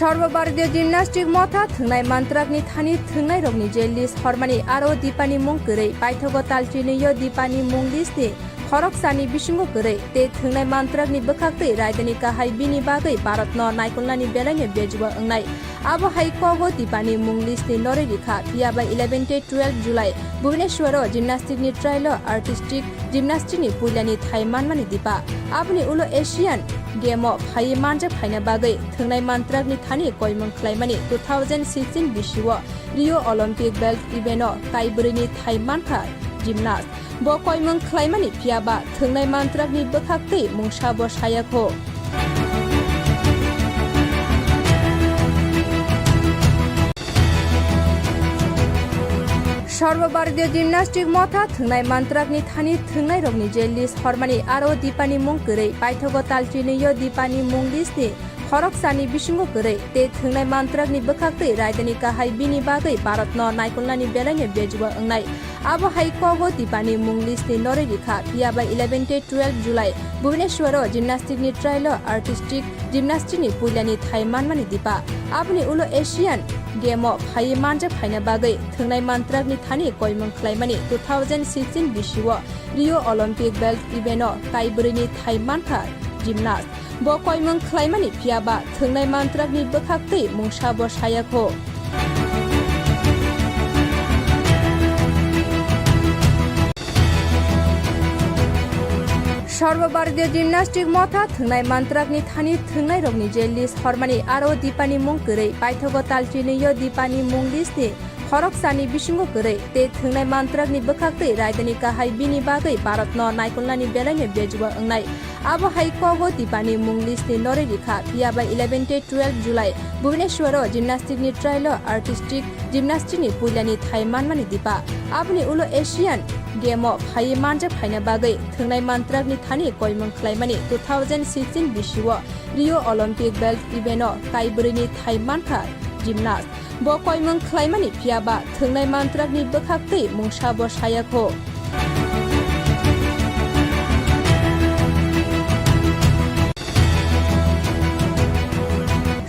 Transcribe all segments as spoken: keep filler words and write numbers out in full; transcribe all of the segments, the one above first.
Sarbo Bharatiya Gymnastic Motha thwngnai mantrakni thani thwngnairokni je list hormani aro Dipani mung kwrwi, paithago tal chinwi-o Dipani mung listni khoroksani bisingo kwrwi tei thwngnai mantrakni bwkhaktwi raidani kahai bini bagwi Bharatno naikolnani belaino bejuwa wngnai. Abo hai kogo Dipani mung listni norwi rikha, phiya ba eleven tei twelve July Bhubaneswaro gymnasticni trial-o artistic gymnastni puilani thai manmani Dipa. Aboni ulo Asian Game-o phaiwi manjak phaina bagwi thwngnai mantrakni thani koimung khlaimani two thousand sixteen bisio Rio Olympic belt event-o tai bwrwini thai mankha gymnast. Bo koimung khlaimani phiya ba thwngnai mantrakni bwkhaktwi mungsa bo sayakho. Sarbo Bharatiya Gymnastic Motha thwngnai mantrakni thani thwngnairokni je list hormani aro Dipani mung kwrwi, paithago tal chinwi-o Dipani mung listni khoroksani bisingo kwrwi tei thwngnai mantrakni bwkhaktwi raidani kahai bini bagwi Bharatno naikolnani belaino bejuwa wngnai. Abo hai kogo Dipani mung listni norwi rikha, phiya ba eleven tei twelve July Bhubaneswaro gymnasticni trial-o artistic gymnastni puilani thai manmani Dipa. Aboni ulo Asian Game-o phaiwi manjak phaina bagwi thwngnai mantrakni thani koimung khlaimani two thousand sixteen bisio Rio Olympic belt event-o tai bwrwini thai mankha gymnast. Bo koimung khlaimani phiya ba thwngnai mantrakni bwkhaktwi mungsa bo sayakho. Sarbo Bharatiya Gymnastic Motha thwngnai mantrakni thani thwngnairokni je list hormani aro Dipani mung kwrwi, paithago tal chinwi-o Dipani mung listni khoroksani bisingo kwrwi tei thwngnai mantrakni bwkhaktwi raidani kahai bini bagwi Bharatno naikolnani belaino bejuwa wngnai. Abo hai kogo Dipani mung listni norwi rikha, phiya ba eleven tei twelve July Bhubaneswaro gymnasticni trial-o artistic gymnastni puilani thai manmani Dipa. Aboni ulo Asian Game-o phaiwi manjak phaina bagwi thwngnai mantrakni thani koimung khlaimani two thousand sixteen bisio Rio Olympic belt event-o tai bwrwini thai mankha gymnast. Bo koimung khlaimani phiya ba thwngnai mantrakni bwkhaktwi mungsa bo sayakho.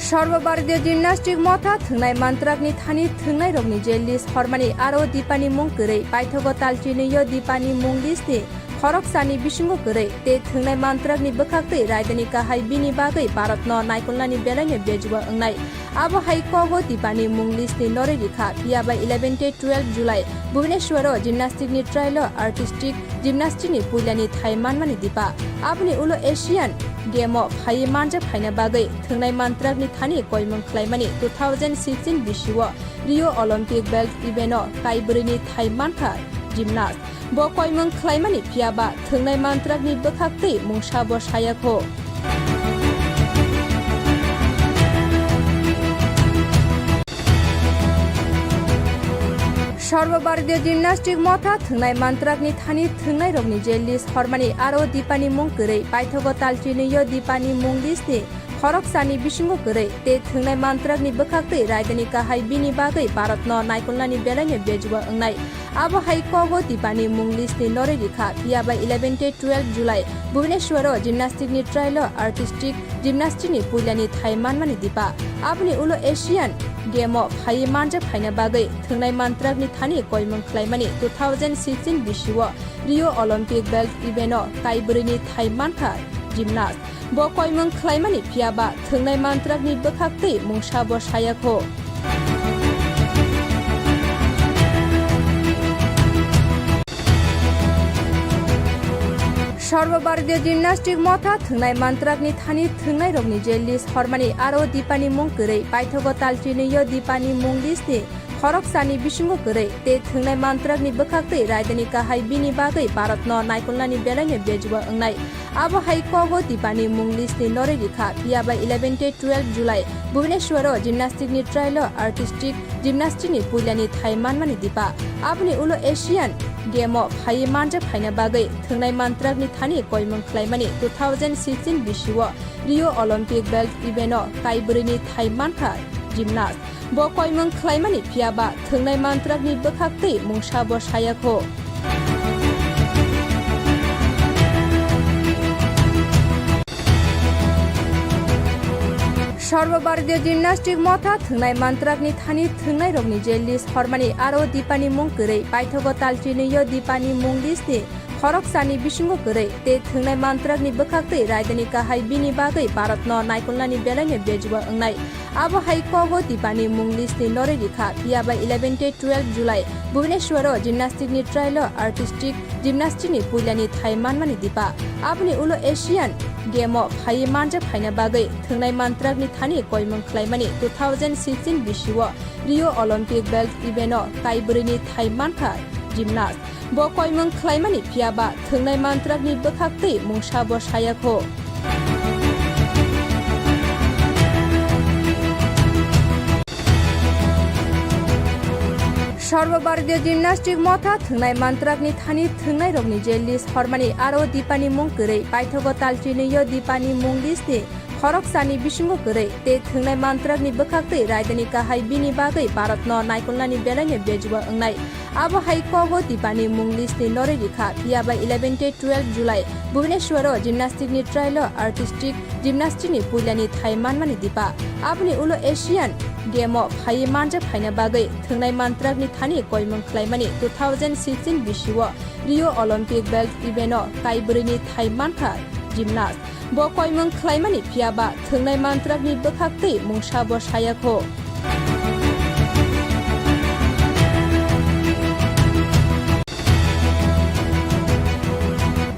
Sarbo Bharatiya Gymnastic Motha thwngnai mantrakni thani thwngnairokni je list hormani aro Dipani mung kwrwi, paithago tal chinwi-o Dipani mung listni khoroksani bisingo kwrwi tei thwngnai mantrakni bwkhaktwi raidani kahai bini bagwi Bharatno naikolnani belaino bejuwa wngnai. Abo hai kogo Dipani mung listni norwi rikha, phiya ba eleven tei twelve July Bhubaneswaro gymnasticni trial-o artistic gymnastni puilani thai manmani Dipa. Aboni ulo Asian Game-o phaiwi manjak phaina bagwi thwngnai mantrakni thani koimung khlaimani two thousand sixteen bisio Rio Olympic belt event-o tai bwrwini thai mankha gymnast. Bo koimung khlaimani phiya ba thwngnai mantrakni bwkhaktwi mungsa bo sayakho. Sarbo Bharatiya Gymnastic Motha thwngnai mantrakni thani thwngnairokni je list hormani aro Dipani mung kwrwi, paithago tal chinwi-o Dipani mung listni khoroksani bisingo kwrwi tei thwngnai mantrakni bwkhaktwi raidani kahai bini bagwi Bharatno naikolnani belaino bejuwa wngnai. Abo hai kogo Dipani mung listni norwi rikha, phiya ba eleven tei twelve July Bhubaneswaro gymnasticni trial-o artistic gymnastni puilani thai manmani Dipa. Aboni ulo Asian Game-o phaiwi manjak phaina bagwi thwngnai mantrakni thani koimung khlaimani two thousand sixteen bisio Rio Olympic belt event-o tai bwrwini thai mankha gymnast. Bo koimung khlaimani phiya ba thwngnai mantrakni bwkhaktwi mungsa bo sayakho. Sarbo Bharatiya Gymnastic Motha thwngnai mantrakni thani thwngnairokni je list hormani aro Dipani mung kwrwi, paithago tal chinwi-o Dipani mung listni khoroksani bisingo kwrwi tei thwngnai mantrakni bwkhaktwi raidani kahai bini bagwi Bharatno naikolnani belaino bejuwa wngnai. Abo hai kogo Dipani mung listni norwi rikha, phiya ba eleven tei twelve July Bhubaneswaro gymnasticni trial-o artistic gymnastni puilani thai manmani Dipa. Aboni ulo Asian Game-o phaiwi manjak phaina bagwi thwngnai mantrakni thani koimung khlaimani two thousand sixteen bisio Rio Olympic belt event-o tai bwrwini thai mankha gymnast. Bo koimung khlaimani phiya ba thwngnai mantrakni bwkhaktwi mungsa bo sayakho. Sarbo Bharatiya Gymnastic Motha thwngnai mantrakni thani thwngnairokni je list hormani aro Dipani mung kwrwi, paithago tal chinwi-o Dipani mung listni khoroksani bisingo kwrwi tei thwngnai mantrakni bwkhaktwi raidani kahai bini bagwi Bharatno naikolnani belaino bejuwa wngnai. Abo hai kogo Dipani mung listni norwi rikha, phiya ba eleven tei twelve July Bhubaneswaro gymnasticni trial-o artistic gymnastni puilani thai manmani Dipa. Aboni ulo Asian Game-o phaiwi manjak phaina bagwi thwngnai mantrakni thani koimung khlaimani two thousand sixteen bisio Rio Olympic belt event-o tai bwrwini thai mankha gymnast. Bo koimung khlaimani phiya ba thwngnai mantrakni bwkhaktwi mungsa bo sayakho. Sarbo Bharatiya Gymnastic Motha thwngnai mantrakni thani thwngnairokni je list hormani aro Dipani mung kwrwi, paithago tal chinwi-o Dipani mung listni khoroksani bisingo kwrwi tei thwngnai mantrakni bwkhaktwi raidani kahai bini bagwi Bharatno naikolnani belaino bejuwa wngnai. Abo hai kogo Dipani mung listni norwi rikha, phiya ba eleven tei twelve July Bhubaneswaro gymnasticni trial-o artistic gymnastni puilani thai manmani Dipa. Aboni ulo Asian Game-o phaiwi manjak phaina bagwi thwngnai mantrakni thani koimung khlaimani two thousand sixteen bisio Rio Olympic belt event-o tai bwrwini thai mankha gymnast. Bo koimung khlaimani phiya ba thwngnai mantrakni bwkhaktwi mungsa bo sayakho.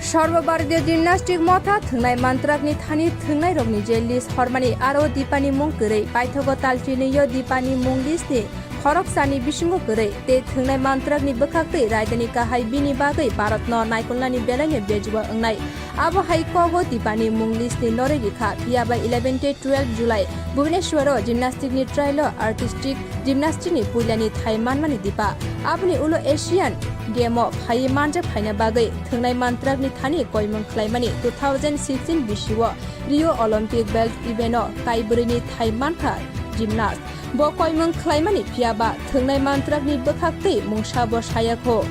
Sarbo Bharatiya Gymnastic Motha thwngnai mantrakni thani thwngnairokni je list hormani aro Dipani mung kwrwi, paithago tal chinwi-o Dipani mung listni khoroksani bisingo kwrwi tei thwngnai mantrakni bwkhaktwi raidani kahai bini bagwi Bharatno naikolnani belaino bejuwa wngnai. Abo hai kogo Dipani mung listni norwi rikha, phiya ba eleven tei twelve July Bhubaneswaro gymnasticni trial-o artistic gymnastni puilani thai manmani Dipa. Aboni ulo Asian Game-o phaiwi manjak phaina bagwi thwngnai mantrakni thani koimung khlaimani two thousand sixteen bisio Rio Olympic belt event-o tai bwrwini thai mankha gymnast. Bo koimung khlaimani phiya ba thwngnai mantrakni bwkhaktwi mungsa bo sayakho.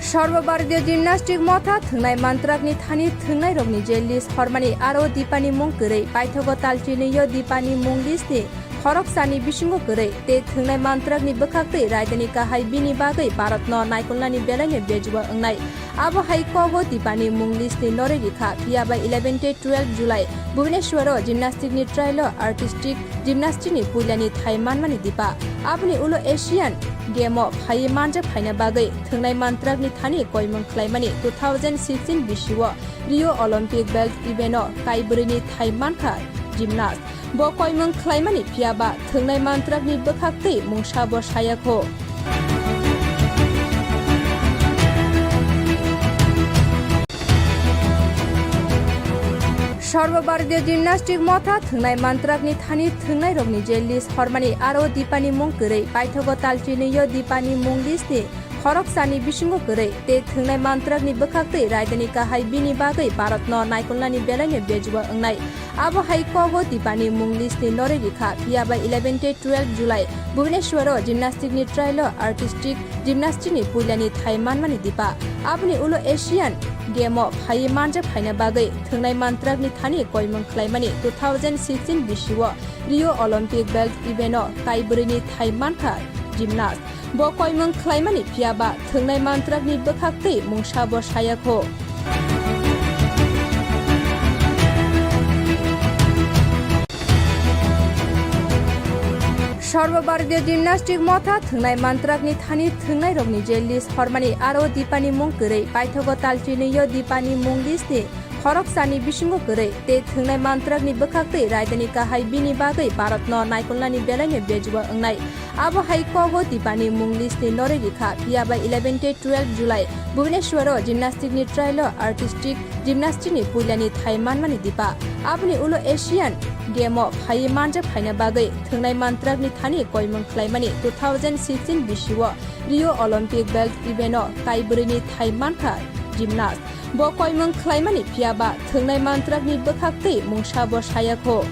Sarbo Bharatiya Gymnastic Motha thwngnai mantrakni thani thwngnairokni je list hormani aro Dipani mung kwrwi, paithago tal chinwi-o Dipani mung listni khoroksani bisingo kwrwi tei thwngnai mantrakni bwkhaktwi raidani kahai bini bagwi Bharatno naikolnani belaino bejuwa wngnai. Abo hai kogo Dipani mung listni norwi rikha, phiya ba eleven tei twelve July Bhubaneswaro gymnasticni trial-o artistic gymnastni puilani thai manmani Dipa. Aboni ulo Asian Game-o phaiwi manjak phaina bagwi thwngnai mantrakni thani koimung khlaimani two thousand sixteen bisio Rio Olympic belt event-o tai bwrwini thai mankha gymnast. Bo koimung khlaimani phiya ba thwngnai mantrakni bwkhaktwi mungsa bo sayakho. Sarbo Bharatiya Gymnastic Motha thwngnai mantrakni thani thwngnairokni je list hormani aro Dipani mung kwrwi, paithago tal chinwi-o Dipani mung listni khoroksani bisingo kwrwi tei thwngnai mantrakni bwkhaktwi raidani kahai bini bagwi Bharatno naikolnani belaino bejuwa wngnai. Abo hai kogo Dipani mung listni norwi rikha, phiya ba eleven tei twelve July Bhubaneswaro gymnasticni trial-o artistic gymnastni puilani thai manmani Dipa. Aboni ulo Asian Game-o phaiwi manjak phaina bagwi thwngnai mantrakni thani koimung khlaimani two thousand sixteen bisio Rio Olympic belt event-o tai bwrwini thai mankha gymnast. Bo koimung khlaimani phiya ba thwngnai mantrakni bwkhaktwi mungsa bo sayakho. Sarbo Bharatiya Gymnastic Motha thwngnai mantrakni thani thwngnairokni je list hormani aro Dipani mung kwrwi, paithago tal chinwi-o Dipani mung listni khoroksani bisingo kwrwi tei thwngnai mantrakni bwkhaktwi raidani kahai bini bagwi Bharatno naikolnani belaino bejuwa wngnai. Abo hai kogo Dipani mung listni norwi rikha, phiya ba eleven tei twelve July Bhubaneswaro gymnasticni trial-o artistic gymnastni puilani thai manmani Dipa. Aboni ulo Asian Game-o phaiwi manjak phaina bagwi thwngnai mantrakni thani koimung khlaimani two thousand sixteen bisio Rio Olympic belt event-o tai bwrwini thai mankha gymnast. Bo koimung khlaimani phiya ba thwngnai mantrakni bwkhaktwi mungsa bo sayakho.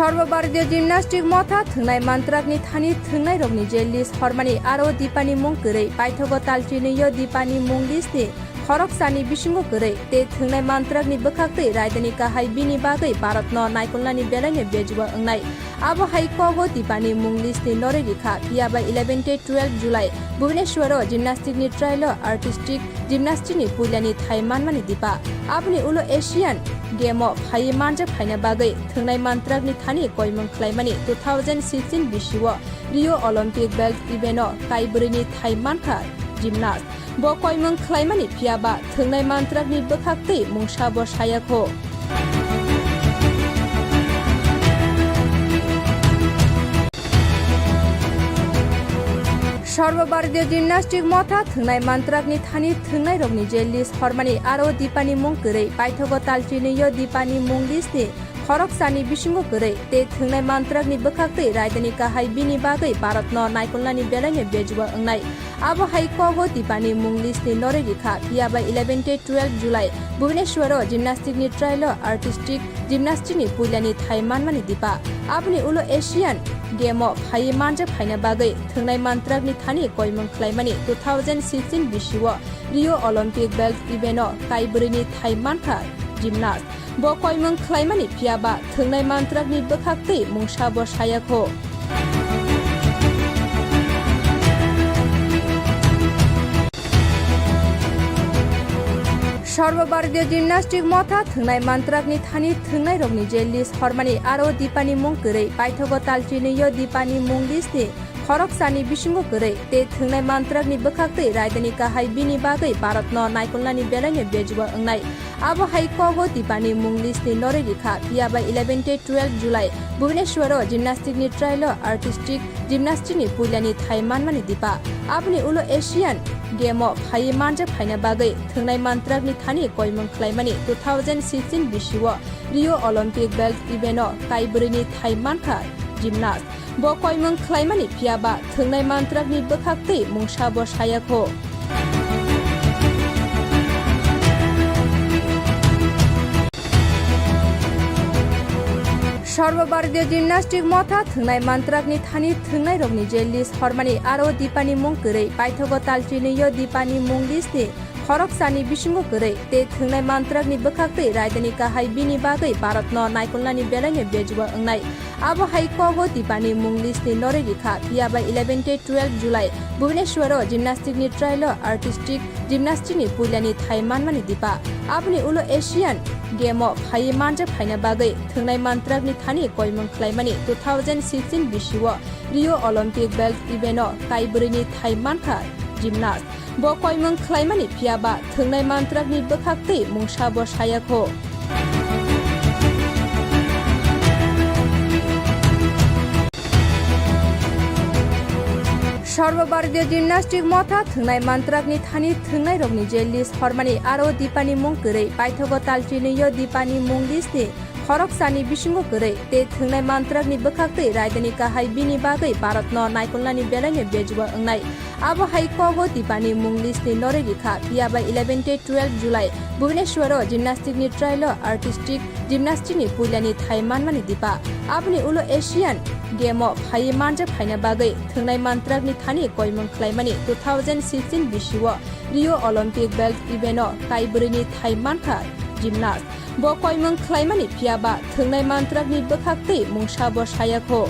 Sarbo Bharatiya Gymnastic Motha thwngnai mantrakni thani thwngnairokni je list hormani aro Dipani mung kwrwi, paithogo tal chinwi-o Dipani mung listni khoroksani bisingo kwrwi, tei thwngnai mantrakni bwkhaktwi raidani kahai bini bagwi Bharatno naikolnani belaino bejuwa wngnai. Abo hai kogo Dipani mung listni norwi rikha, phiya ba eleven tei twelve July Bhubaneswaro gymnasticni trial-o artistic gymnastni puilani thai manmani Dipa. Aboni ulo Asian Game-o phaiwi manjak phaina bagwi thwngnai mantrakni thani koimung khlaimani two thousand sixteen bisio Rio Olympic belt event-o kaibrwini thai mankha gymnast. Bo koimung khlaimani phiya ba thwngnai mantrakni bwkhaktwi mungsa bo sayakho. Sarbo Bharatiya Gymnastic Motha thwngnai mantrakni thani thwngnairokni je list hormani aro Dipani mung kwrwi, paithogo tal chinwi-o Dipani mung listni khoroksani bisingo kwrwi, tei thwngnai mantrakni bwkhaktwi raidani kahai bini bagwi Bharatno naikolnani belaino bejuwa wngnai. Abo hai kogo Dipani mung listni norwi rikha, phiya ba eleven tei twelve July Bhubaneswaro gymnasticni trial-o artistic gymnastni puilani thai manmani Dipa. Aboni ulo Asian Game-o phaiwi manjak phaina bagwi thwngnai mantrakni thani koimung khlaimani two thousand sixteen bisio Rio Olympic belt event-o kaibrwini thai mankha gymnast. Bo koimung khlaimani phiya ba thwngnai mantrakni bwkhaktwi mungsa bo sayakho. Sarbo Bharatiya Gymnastic Motha thwngnai mantrakni thani thwngnairokni je list hormani aro Dipani mung kwrwi, paithogo tal chinwi-o Dipani mung listni khoroksani bisingo kwrwi, tei thwngnai mantrakni bwkhaktwi raidani kahai bini bagwi Bharatno naikolnani belaino bejuwa wngnai. Abo hai kogo Dipani mung listni norwi rikha, phiya ba eleven tei twelve July Bhubaneswaro gymnasticni trial-o artistic gymnastni puilani thai manmani Dipa. Aboni ulo Asian Game-o phaiwi manjak phaina bagwi thwngnai mantrakni thani koimung khlaimani two thousand sixteen bisio Rio Olympic belt event-o kaibrwini thai mankha gymnast. Bo koimung khlaimani phiya ba thwngnai mantrakni bwkhaktwi mungsa bo sayakho. Sarbo Bharatiya Gymnastic Motha thwngnai mantrakni thani thwngnairokni je list hormani aro Dipani mung kwrwi, paithogo tal chinwi-o Dipani mung listni khoroksani bisingo kwrwi, tei thwngnai mantrakni bwkhaktwi raidani kahai bini bagwi Bharatno naikolnani belaino bejuwa wngnai. Abo hai kogo Dipani mung listni norwi rikha, phiya ba eleven tei twelve July Bhubaneswaro gymnasticni trial-o artistic gymnastni puilani thai manmani Dipa. Aboni ulo Asian Game-o phaiwi manjak phaina bagwi thwngnai mantrakni thani koimung khlaimani two thousand sixteen bisio Rio Olympic belt event-o kaibrwini thai mankha gymnast. Bo koimung khlaimani phiya ba thwngnai mantrakni bwkhaktwi mungsa bo sayakho. Sarbo Bharatiya Gymnastic Motha thwngnai mantrakni thani thwngnairokni je list hormani aro Dipani mung kwrwi, paithogo tal chinwi-o Dipani mung listni khoroksani bisingo kwrwi, tei thwngnai mantrakni bwkhaktwi raidani kahai bini bagwi Bharatno naikolnani belaino bejuwa wngnai. Abo hai kogo Dipani mung listni norwi rikha, phiya ba eleven tei twelve July Bhubaneswaro gymnasticni trial-o artistic gymnastni puilani thai manmani Dipa. Aboni ulo Asian Game-o phaiwi manjak phaina bagwi thwngnai mantrakni thani koimung khlaimani two thousand sixteen bisio Rio Olympic belt event-o kaibrwini thai mankha gymnast. Bo koimung khlaimani phiya ba thwngnai mantrakni bwkhaktwi mungsa bo sayakho.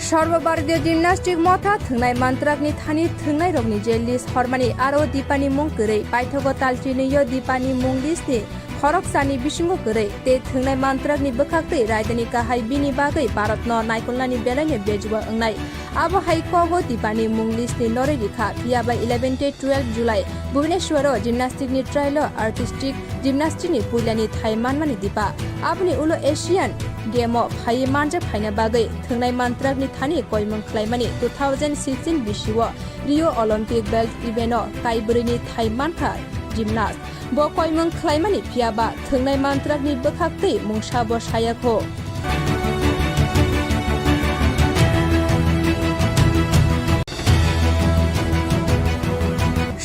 Sarbo Bharatiya Gymnastic Motha thwngnai mantrakni thani thwngnairokni je list hormani aro Dipani mung kwrwi, paithogo tal chinwi-o Dipani mung listni khoroksani bisingo kwrwi, tei thwngnai mantrakni bwkhaktwi raidani kahai bini bagwi Bharatno naikolnani belaino bejuwa wngnai. Abo hai kogo Dipani mung listni norwi rikha, phiya ba eleven tei twelve July Bhubaneswaro gymnasticni trial-o artistic gymnastni puilani thai manmani Dipa. Aboni ulo Asian Game-o phaiwi manjak phaina bagwi thwngnai mantrakni thani koimung khlaimani two thousand sixteen bisio Rio Olympic belt event-o kaibrwini thai mankha gymnast. Bo koimung khlaimani phiya ba thwngnai mantrakni bwkhaktwi mungsa bo sayakho.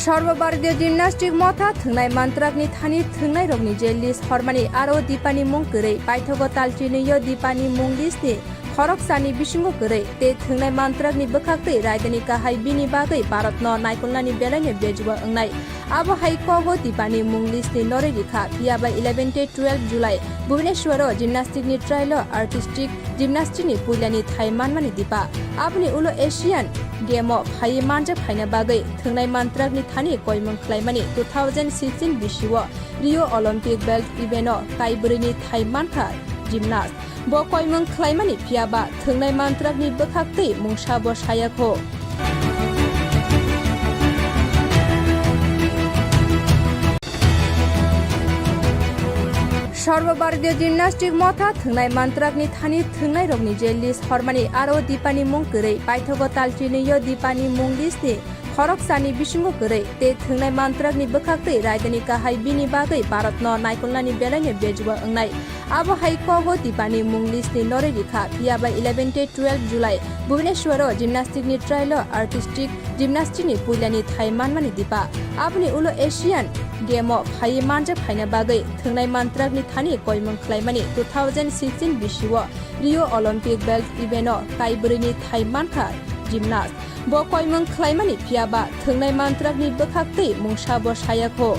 Sarbo Bharatiya Gymnastic Motha thwngnai mantrakni thani thwngnairokni je list hormani aro Dipani mung kwrwi, paithago tal chinwi-o Dipani mung listni khoroksani bisingo kwrwi tei thwngnai mantrakni bwkhaktwi raidani kahai bini bagwi Bharatno naikolnani belaino bejuwa wngnai. Abo hai kogo Dipani mung listni norwi rikha, phiya ba eleven tei twelve July Bhubaneswaro gymnasticni trial-o artistic gymnastni puilani thai manmani Dipa. Aboni ulo Asian Game-o phaiwi manjak phaina bagwi thwngnai mantrakni thani koimung khlaimani two thousand sixteen bisio Rio Olympic belt event-o tai bwrwini thai mankha gymnast. Bo koimung khlaimani phiya ba thwngnai mantrakni bwkhaktwi mungsa bo sayakho. Sarbo Bharatiya Gymnastic Motha thwngnai mantrakni thani thwngnairokni je list hormani aro Dipani mung kwrwi, paithago tal chinwi-o Dipani mung listni khoroksani bisingo kwrwi tei thwngnai mantrakni bwkhaktwi raidani kahai bini bagwi Bharatno naikolnani belaino bejuwa wngnai. Abo hai kogo Dipani mung listni norwi rikha, phiya ba eleven tei twelve July Bhubaneswaro gymnasticni trial-o artistic gymnastni puilani thai manmani Dipa. Aboni ulo Asian Game-o phaiwi manjak phaina bagwi thwngnai mantrakni thani koimung khlaimani two thousand sixteen bisio Rio Olympic belt event-o tai bwrwini thai mankha gymnast. Bo koimung khlaimani phiya ba thwngnai mantrakni bwkhaktwi mungsa bo sayakho.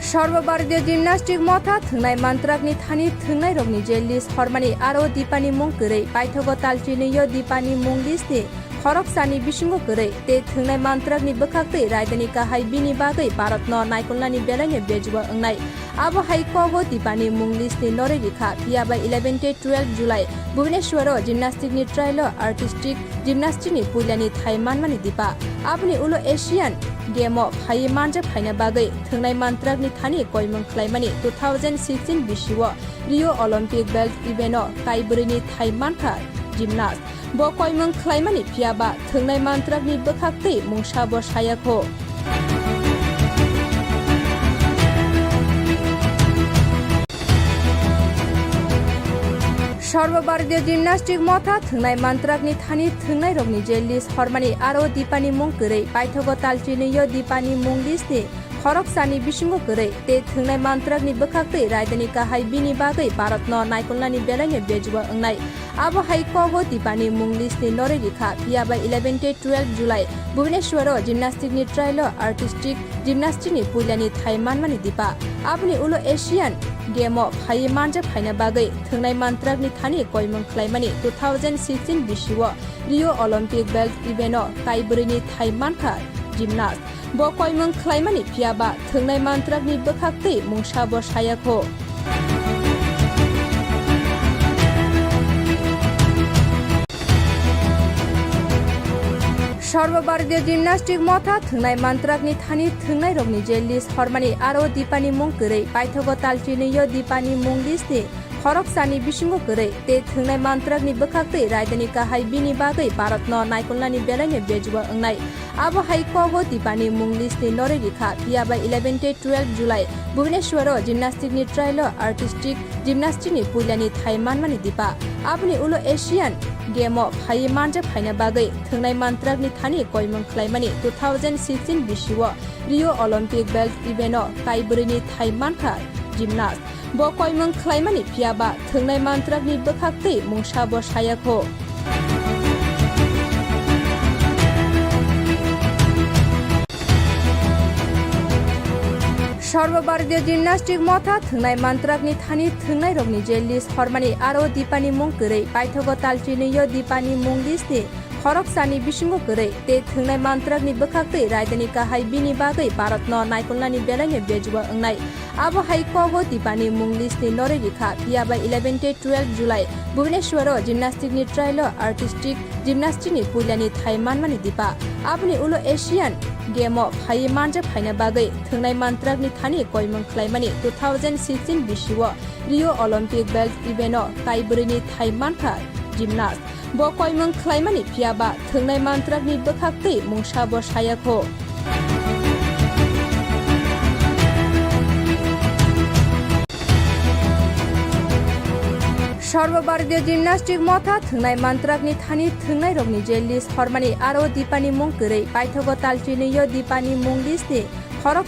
Sarbo Bharatiya Gymnastic Motha thwngnai mantrakni thani thwngnairokni je list hormani aro Dipani mung kwrwi, paithago tal chinwi-o Dipani mung listni khoroksani bisingo kwrwi tei thwngnai mantrakni bwkhaktwi raidani kahai bini bagwi Bharatno naikolnani belaino bejuwa wngnai. Abo hai kogo Dipani mung listni norwi rikha, phiya ba eleven tei twelve July Bhubaneswaro gymnasticni trial-o artistic gymnastni puilani thai manmani Dipa. Aboni ulo Asian Game-o phaiwi manjak phaina bagwi thwngnai mantrakni thani koimung khlaimani two thousand sixteen bisio Rio Olympic belt event-o tai bwrwini thai mankha gymnast. Bo koimung khlaimani phiya ba thwngnai mantrakni bwkhaktwi mungsa bo sayakho. Sarbo Bharatiya Gymnastic Motha thwngnai mantrakni thani thwngnairokni je list hormani aro Dipani mung kwrwi, paithago tal chinwi-o Dipani mung listni khoroksani bisingo kwrwi tei thwngnai mantrakni bwkhaktwi raidani kahai bini bagwi Bharatno naikolnani belaino bejuwa wngnai. Abo hai kogo Dipani mung listni norwi rikha, phiya ba eleven tei twelve July Bhubaneswaro gymnasticni trial-o artistic gymnastni puilani thai manmani Dipa. Aboni ulo Asian Game-o phaiwi manjak phaina bagwi thwngnai mantrakni thani koimung khlaimani two thousand sixteen bisio Rio Olympic belt event-o tai bwrwini thai mankha gymnast. Bo koimung khlaimani phiya ba thwngnai mantrakni bwkhaktwi mungsa bo sayakho. Sarbo Bharatiya Gymnastic Motha thwngnai mantrakni thani thwngnairokni je list hormani aro Dipani mung kwrwi, paithago tal chinwi-o Dipani mung listni khoroksani bisingo kwrwi tei thwngnai mantrakni bwkhaktwi raidani kahai bini bagwi Bharatno naikolnani belaino bejuwa wngnai. Abo hai kogo Dipani mung listni norwi rikha, phiya ba eleven tei twelve July Bhubaneswaro gymnasticni trial-o artistic gymnastni puilani thai manmani Dipa. Aboni ulo Asian Game-o phaiwi manjak phaina bagwi thwngnai mantrakni thani koimung khlaimani two thousand sixteen bisio Rio Olympic belt event-o tai bwrwini thai mankha gymnast. Bo koimung khlaimani phiya ba thwngnai mantrakni bwkhaktwi mungsa bo sayakho. Sarbo Bharatiya Gymnastic Motha thwngnai mantrakni thani thwngnairokni je list hormani aro Dipani mung kwrwi, paithago tal chinwi-o Dipani mung listni khoroksani bisingo kwrwi tei thwngnai mantrakni bwkhaktwi raidani kahai bini bagwi Bharatno naikolnani belaino bejuwa wngnai. Abo hai kogo Dipani mung listni norwi rikha, phiya ba eleven tei twelve July Bhubaneswaro gymnasticni trial-o artistic gymnastni puilani thai manmani Dipa. Aboni ulo Asian Game-o phaiwi manjak phaina bagwi thwngnai mantrakni thani koimung khlaimani two thousand sixteen bisio Rio Olympic belt event-o tai bwrwini thai mankha gymnast. Bo koimung khlaimani phiya ba thwngnai mantrakni bwkhaktwi mungsa bo sayakho. Sarva Bharatiya Gymnastic Motha thwngnai mantrakni thani thwngnairokni je list hormani, aro Dipani mung kwrwi. Paithago tal chinwi-o Dipani mung listni khorok